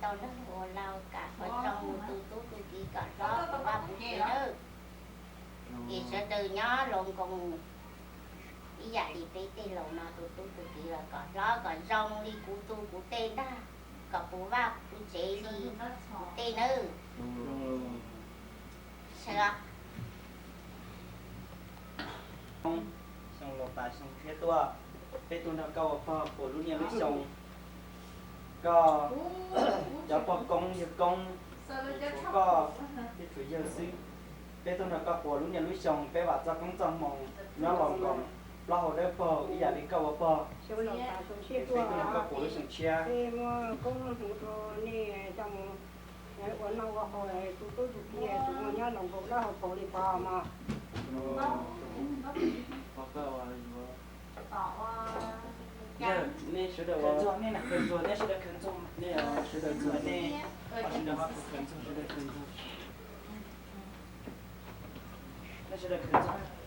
Tau nrog ua laug kam qhov zoo tus tub tus kiv kom hlob puv vaj puv tsev nawb. Ces sawv daws nyob laus nkoos ib yam li peb tej laus no tus tub tus kiv los kom hlob kom zoo li kuv tus kuv tej ntag, kom puv vaj puv tsev li kuv tej nawb. Sawv daws, xyoo laus tas xyoo tshiab tuaj, peb tuaj nrog koj ua pog puas lub niaj lub xyoo. Koj cov pog koob yawg koob, tshuav koj thiab tshuav yawg xwb. Peb tuaj nrog koj puas lub niaj lub xyoo, peb vam txoj koob txoj hmoo nyob laus nkoos, plaub hau dawb paug ib yam li koj ua pog. Peb tuaj nrog koj puas lub xyoo tshiab. Peb muab koob muab hmoov rau nej coj mus ua noj ua haus, tus tub tus kiv tus muaj nyob laus nkoos plaub hau paug li pog mog. Nej sawv daws, nej sawv daws khaws ntxuag, nej sawv daws ntxuag, nej sawv daws khaws ntxuag, nej sawv daws khaws ntxuag.